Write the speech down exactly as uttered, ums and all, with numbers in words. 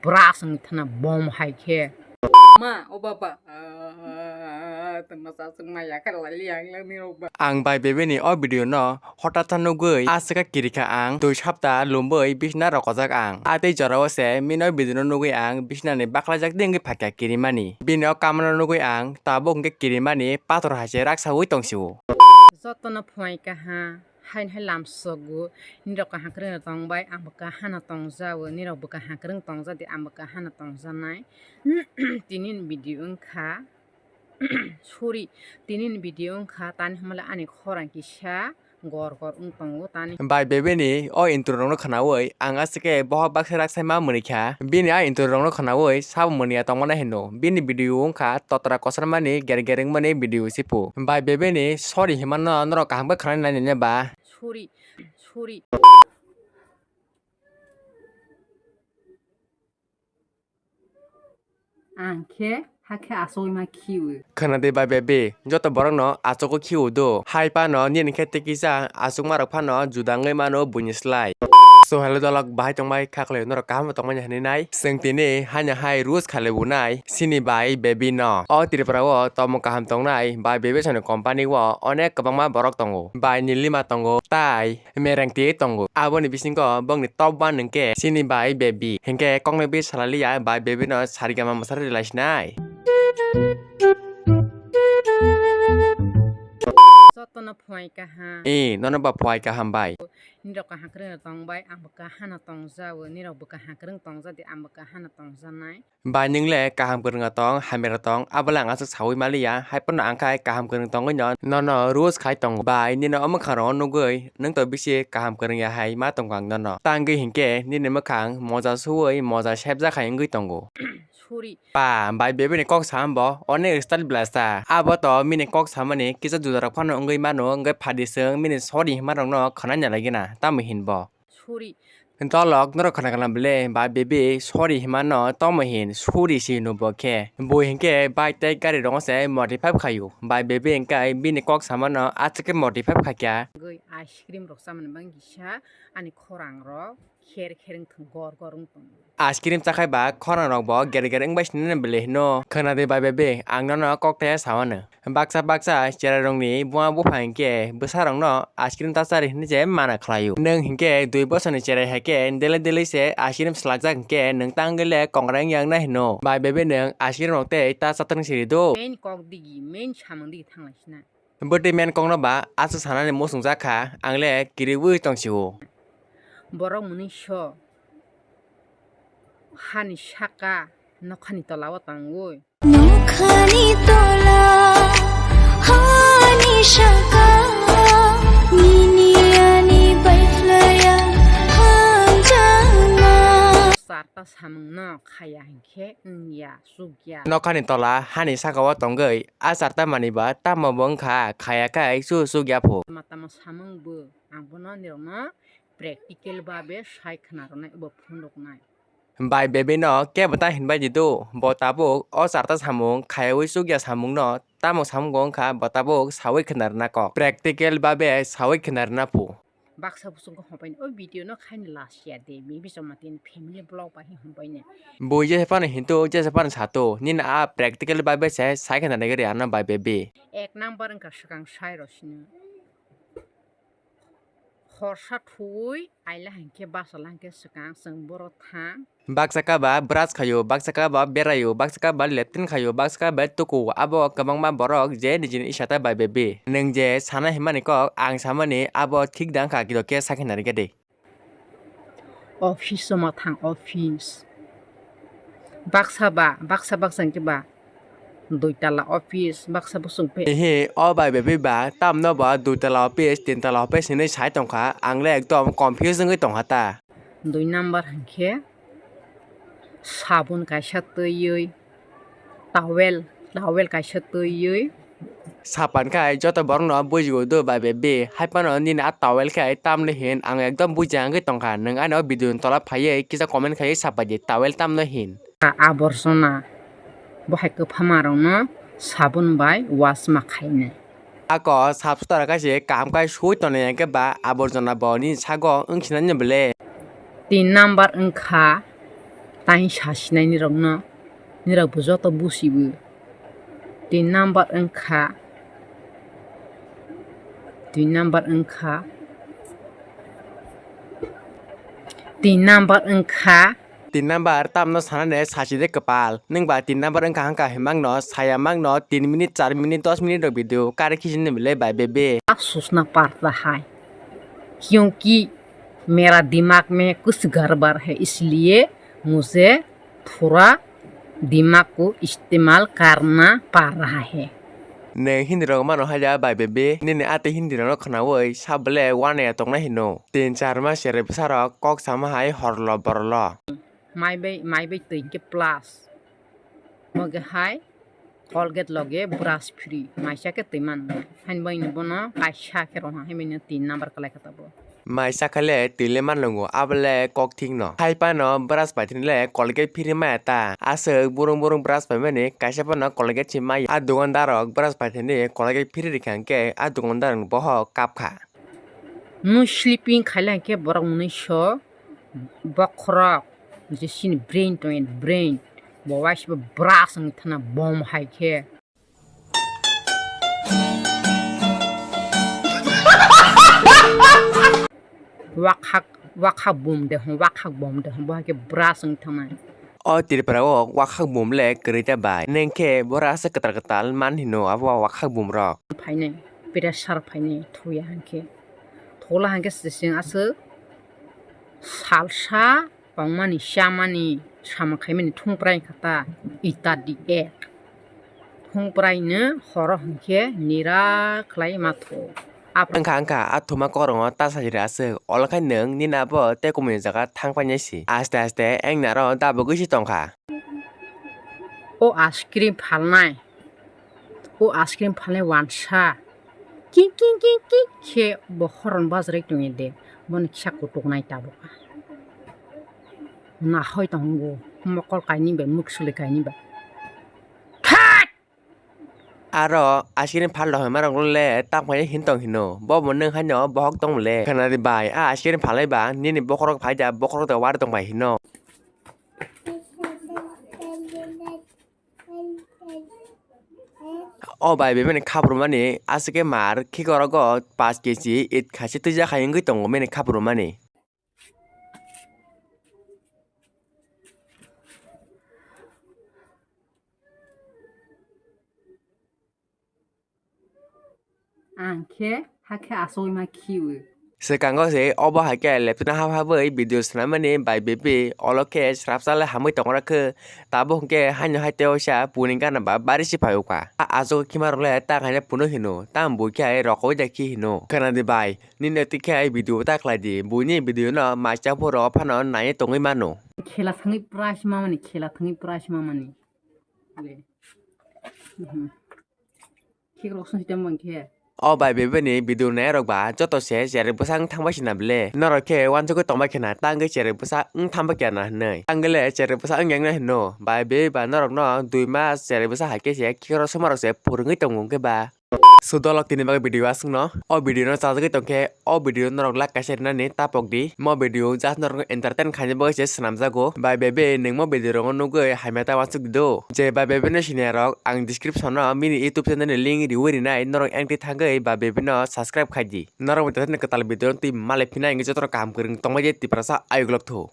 Bwrasongni thana bom hai khe. Ma, o baba. Ah, tongma saswk ma yakar lali ang lang ni o ba. Ang bai bebeni o video no hotata nugwi aswk khe kirikha ang, dui sapta lumbwi bisna rokojak ang. A tei jorao se mino video no nugwi ang bisnani baklaijak di wngwi phaikha kirimani. Bini o kamano nugwi ang tabuk hwnkhe kirimani pathor hai se raksaui tongsio. Jotono phuai kaha. Haini hai lamsogo, nirok kaham kwrwngno tongbai, ang bo kahano tongjago, nirok bo kaham kwrwng tongjadi, ang bo kahano tongjanai. Tini ni video wngkha, sorry, tini ni video wngkha, tani hwnmale ani khorang kisa gor gor wng tongo, tani. Bai bebeni o intro rokno khwnaui ang aswk khe bohok baksa raksaima mwnwi kha, bini a intro rokno khwnaui sabo mwnwi ya tongmani hino, bini video wngkha totra kosormani ger ger wngmani video sipu. Bai bebeni sorry himano norok kaham khe khwnanai nai nai ba. Sorry, sorry. Ang khe hakhe asogwi ma khiwi. Khwnadi bai bebe, joto borokno achogo khiwi do. Hai phano nini khe tei kisa achukma rok phano juda wngwi mano buini slai. So hello dolok, bahai tongbai kha khwlai norok kaham tongmani hinwi nai. Chwng tini haino hai roast khalai bo nai chini bai bebe no. O Tripura o tongmung kaham tongnai bai bebe soni company o onek kwbangma borok tongo. Bai Nilima tongo, tai Merengti tongo. Aboni bisingo bongni top one hwnkhe chini bai bebe. Hinkhe koknwi bi salaliya bai bebe no sarigama mwsari rwlai sinai. Jotono phuai kaham. Eh, nono ba phuai kaham bai. Nirok kaham kwrwngno tongbai, ang bo kahano tongjago, nirok bo kaham kwrwng tongjadi, ang bo kahano tongjanai. Bai nwng le kaham kwrwngno tong, hamya tong, abo le ang aswk saui maliya, hai phano ang khai kaham kwrwng tongwi no, nono roast khai tongo. Bai nini o mwkhang rogo nugwi, nwng to bisi kaham kwrwng ya hai ma tongo ang nono. Tangwi hinkhe nini mwkhang moja suui, moja sepjak hai wngwi tongo. Sorry. Pa, bai bebeni kok sam bo, onek style blasta. Abo to mini kok samani kisa juda rok phano wngwi mano, wngwi phadi chwng mini sorry hima rokno khwnanya lagina, tamo hin bo. Sorry. Dolok norok khna khna bele, bai bebe sorry hima no tamo hin, sorry si hino bo khe. Bo hinkhe bike tei gari rokno se modify khaio. Bai bebe hinkhe bini kok samano aswk khe modify khaikha. Goi ice cream rok chamani bang kisa ani khorang rok kher kher wng thung, gor gor wng tongo. Ice cream chakhai ba khorang rok bo ger ger wngbai sinina bele hino. Khwnadi bai bebe, ang nono kok taya sawano. Baksa baksa cherai rokni buma bupha hinkhe bwsa rokno ice cream ta chari hinwi je mana khlaio. Nwng hinkhe dui bosorni cherai hai khe dele dele se ice cream swlakjak hinkhe nwng tangwi le kongrai wngya wngna hino. Bai bebe nwng ice cream rok tei ta chatwng siri do. Main kok digi, main samung digi thanglai sina. Bwtwi main kokno ba aswk sanani muchungjak kha, ang le kiriui tongsio. Borok mwnwi so hani saka nokhani tola o tangwi. Nokhani tola hani saka nini ani bai phlaya hamjakma. Charta samungno khaya hinkhe wngya, chukya. Nokhani tola hani saka o tongwi a charta manwi ba tamo bo wngkha, khaya khai chu chukya pho. Tama tama samung bo ang bono nirokno practical babe sai khna rwnai, obo phone roknai. Bai bebe no kebo ta hinbai di do, bo tabuk o charta samung khayui chukya samung no tamo samung bo wngkha, bo tabuk saui khna rwna kok, practical babe saui khna rwna phu. Baksa bosong khe hompaini o video no khaini last ya de, maybe chwng matini family vlog bai hompaini. Bo jesa phano hinto, jesa phano sato, nini a practical babe se sai khna nai gari ano bai bebe. Ek number wngkha swkang sai rw sino. Horsa thuwi aila hinkhe basa la hinkhe swkang chwng boro thang. Baksa kaba brush khaio, baksa kaba beraio, baksa kaba latrine khaio, baksa kaba tuku, abo kwbangma borok je nijini isa ta bai bebe. Nwng je sana himani kok, ang samani abo thik da wngkha, kidokhe sakhe narikhe de. Office o ma thang office. Baksa ba, baksa baksa hinkhe ba dui tala office, baksa bosong pe. Ehe, o bai bebe ba, tamno ba dui tala office, tin tala office hinwi sai tongkha, ang le ekdom confuse wngwi tongkha ta. Dui number hinkhe sabun kaisa twiwi, towel, towel kaisa twiwi. Sapan khai joto borokno bujigo do bai bebe, hai phano nini a towel khai tamle hin, ang ekdom bujiya wngwi tongkha, nwng ano video ni tola phaiwi kisa comment khaiwi sapai di towel tamno hin. A-, aborjona. Bo hai kwphama rokno sabun bai wash ma khainai. Ako sap sutra khe se kaham khai sui tonwi hwnkhe ba aborjona bo nini sago wng sinani bwle. Tin number wngkha Ang sasinai nirokno, nirokbo joto busibo. Tin number wngkha, tin number wngkha, tin number wngkha. Tin number tamno sanane sachide kwpal. Nwng ba tin number wngkha hangkha himangno, saya mangno, tin minute, char minute, dos minute rok video kare khichini bile bai bebe. Susna parta hai. Kyunki mera dimag mein kuch garbar hai, isliye mujhe thora dimag ko istemal karna pad raha hai. Nwng Hindi rok mano hai da bai bebe, nini ate Hindi rokno khwnaui sa bole wana ya tongnai hino. Tin char mas chwrai bwsarok kok sama hai horlo borlo. Mai bai, mai bai twi hwnkhe plus. Moge hai Colgate loge brush free. Maisa khe twi man. Hain bai ni bono kaisa khe roha, hain bai no tin number kalai kha tabo. Mai sakhale twi le man nungo, abo le kok thik no. Hai pano brush pai thini le Colgate free maya ta. Aswk burung burung brush pai mani, kaisa pano Colgate si maya. A dukandar rok brush pai thini Colgate free rikha hwnkhe a dukandar ni bohok kap kha. Mui sleeping khaila hwnkhe borok mwnwi so bokhorok je chini brain tongya brain bo waisa brush wng thana bom hai khe. Wakhak, wakhak bum de hwn, wakhak bom de hwn, bo hai khe brush wng thangnai. O Tripura o wakhak bum le kwrwi ta bai. Neng khe bora aswk kwtal kwtal man hino abo wakhak bum rok. Phainai, pressure phainai, thuya hwnkhe. Thola hwnkhe sising aswk salsa, tongmani, chamani, sama khaimani thung prai kha ta, ita di ek. Thung prai no horo hwnkhe nira khlai ma thu. Wngkha wngkha, a thuma korongo ta sajiri aswk, olo khai nwng nini abo tei kumuni jaga thang painai si. Aste aste wngna aro dabogwi si tongkha. O ice cream phalnai, o ice cream phalnai wansa. King king king king khe bo horon bajrai tongya de, boni kisa kutuk nai tabuk. Nahoi tongo, mokol kainwi bai, muksuli kainwi bai. Thak! Aro ice cream phal rok hinma rok le tak phai hin tong hino. Bo bo nwng haino bohok tong le. Khana di bai, a ice cream phalai ba, nini bokhorok phai da, bokhorok da wari tong bai hino. O bai bebeni khaprumani aswk khe mar khikorogo paanch keji it khaisi twijak hai wngwi tongo bini khaprumani. Ang khe hakhe achugwi ma khiwi. Swkango se obo hai khe laptop no hap habwi video swnamani bai bebe, olo khe srapsa le hamwi tongrakhe, tabuk hwnkhe haino hai tei waisa puni gana ba bari se phai ukha. A achugwi khima rok le ta khaina puno hino, tamo bui khe hai rokoi da khi hino. Khana di bai, nini twi khe hai video ta khlai di, buini video no maisa phoro phano nai tongwi mano. Khela thangwi prize mamani, khela thangwi prize mamani. Le. Mhm. Khikrok song sitem bang khe. O bai bebeni video nairok ba joto se cherek bwsa wng thangbai sina ble. Norok khe wansugwi tongbai khena tangwi cherek bwsa wng thangbai kya na hinwi. Tangwi le cherek bwsa wng yang na hino. Bai bebe ba norokno dui mas cherek bwsa hai khe se khikrok somarok se phurwngwi tongo hwnkhe ba. Sudolok tini bagwi video aswkno. O video no chajagwi tongkhe o video norok like kaisa rinani tapok di. Mo video just norok entertain khaina bagwi se swnamjago. Bai bebe nwng mo video rogo nugwi hamya ta wansuk di do. Je bai bebe no siniya rok ang description o mini YouTube channel ni link riwi rinai norok entry thangwi bai bebe no subscribe khai di. Norok bo teisa ni kwtal video no twi malai phinai wngwi jotono kaham kwrwng tongbai di Tiprasa ayuk lok thu.